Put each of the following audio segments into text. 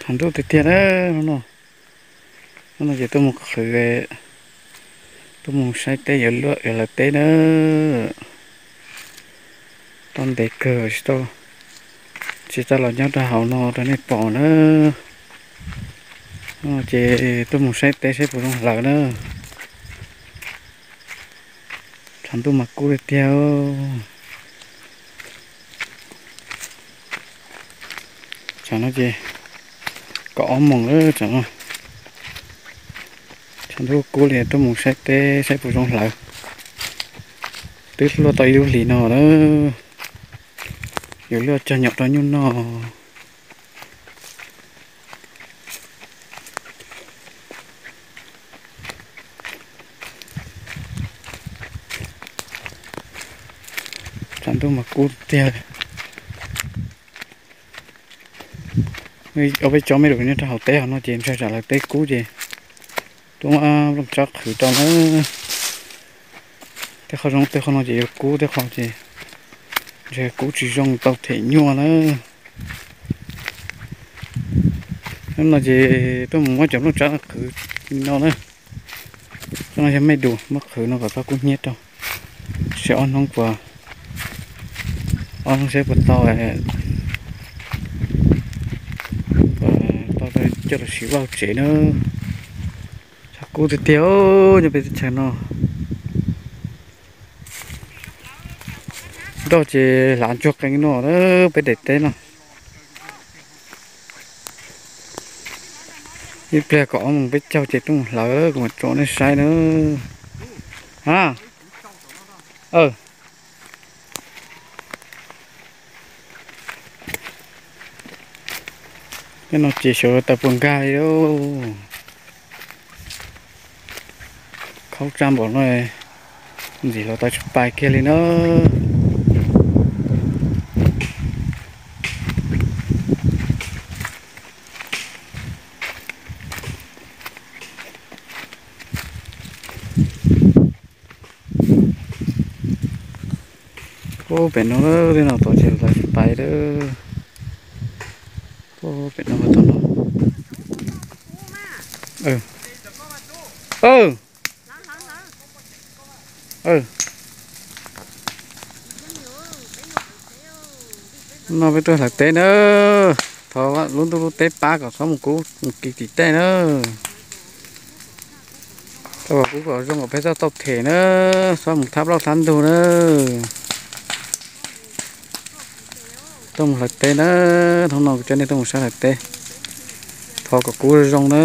Tshav ntuj tiag tiag na. Hnub no, hnub no ces tuaj mus qhwv, tuaj mus saib teb, yuav luaj yuav hlawv teb na. Tau ntev kawg tsis tau, tsis tau los nyob rau hauv no rau nej pom na. Hnub no ces tuaj mus saib teb saib puas zoo hlawv na. Tshav ntuj mas kub tiag tiag. Tsam no ces kaum ob moos lawm tsam no. Tshav ntuj kub li tuaj mus saib teb saib puas zoo hlawv. Twb luaj tau ib lub hlis no na. Yuav luaj cog nyom rau nyuj noj. Tshav ntuj mas kub tiag. Ob peb tsob me lus nyob rau hauv teb hauv no ces ntshe tsam lawv teb kub ces tuaj muab nplooj tsab qhwv rau na. Tej qhov zoo tej qhov no ces yuav kub tej qhov ces ntshe kub tsis zoo tau them nyuaj na. Hnub no ces tuaj mus muab cov nplooj tsab qhwv li no na. Tsob no yog me dua muab qhwv no kom txhob kub hnyiab rau. Seb ob hnub puas, ob hnub seb puas tau, puas tau coj los siv vaj tsev na. Tshav kub tiag tiag nyob peb teb chaws no. Nroj ces hlav ntsuag qees no na, peb daim teb no. Ib pliag kom ob moos peb caug ces tuaj mus hlawv kuv mam tso nej saib na. A, tej no ces xyov tau puas nkag li lauj. Khaub tsa npaum no, ntxim los tau tsis pais kiag li na. Ub, pem no tej no tod ces los tsis pais lawm. Ub, pem no tod no. No peb tuaj hlawv teb na. Thov lub ntuj lub teb pab kom txhob mus kub mus kis tim tej na. Tau kom kub kom zoo kom peb txhob tau them na, txhob mus thab plaub thab ntug na. Tuaj mus hlawv teb na, hnub no kuv coj nej tuaj mus saib hlawv teb. Thov kom kub zoo na,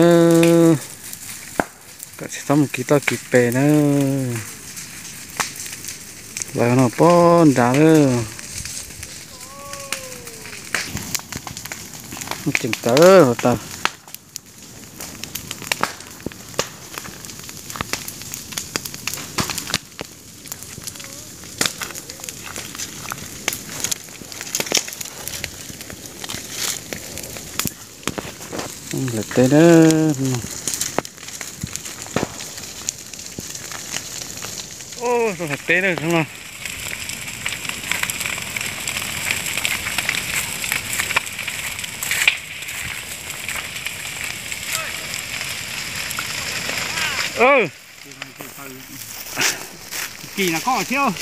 kom tsis txhob mus kis toj kis pes na. Lawv no pob nrad lawm. Tseem tawv tas. Hlawv teb na. Hlawv teb na no. Kis na koj thiab.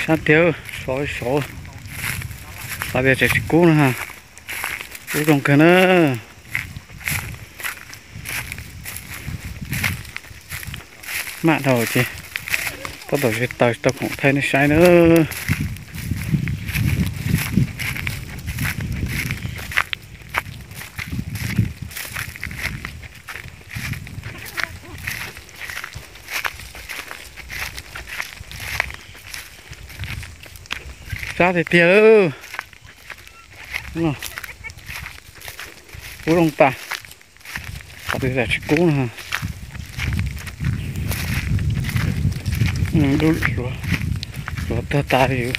Sab tiag, sov sov, xav tias tseem tsis kub no, kub zoo kawg na. Maj dhau ces tab tom tsis tau, tsis tau khoom thaij nej saib na. Sab tiag tiag lawm. Kub zoo tas, xav tias tsis kub no. Dub hluav, hluav tag tas li.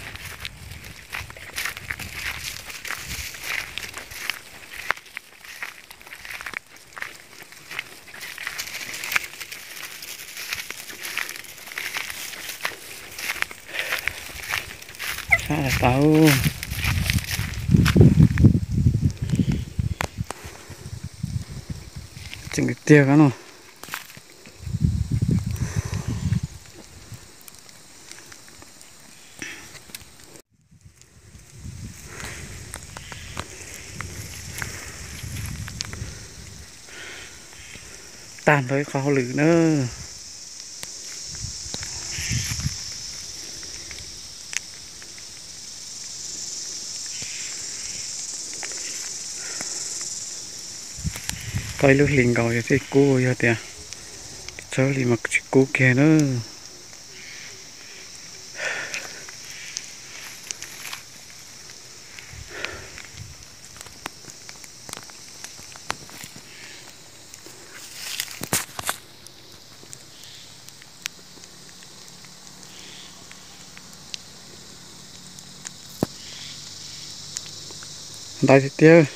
Tau, tseem tiag tiag no. Tag nrho ib qho hauj lwm na. Tau ib lub hlis nkaus yog thiaj kub, yog tias txhob hlis mas tsis kub kiag na. Ntau tiag tiag.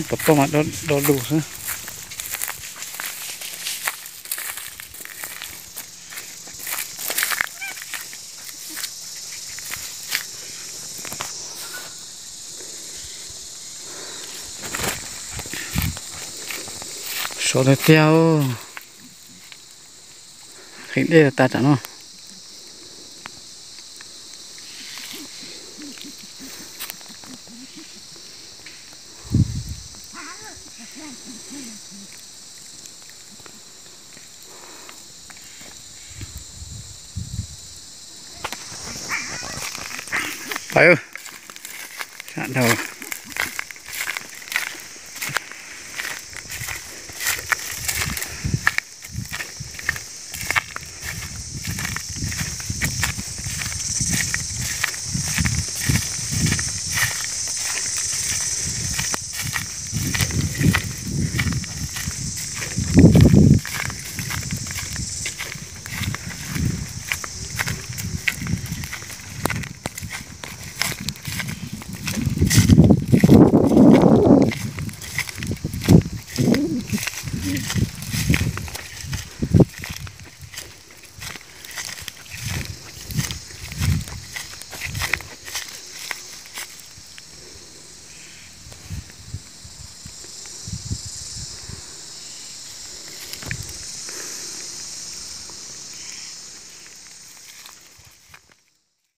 Pov poj mas do lus xwb. Sov tiag tiag. Qhib dej tas tsam no. Pais, sab dhau.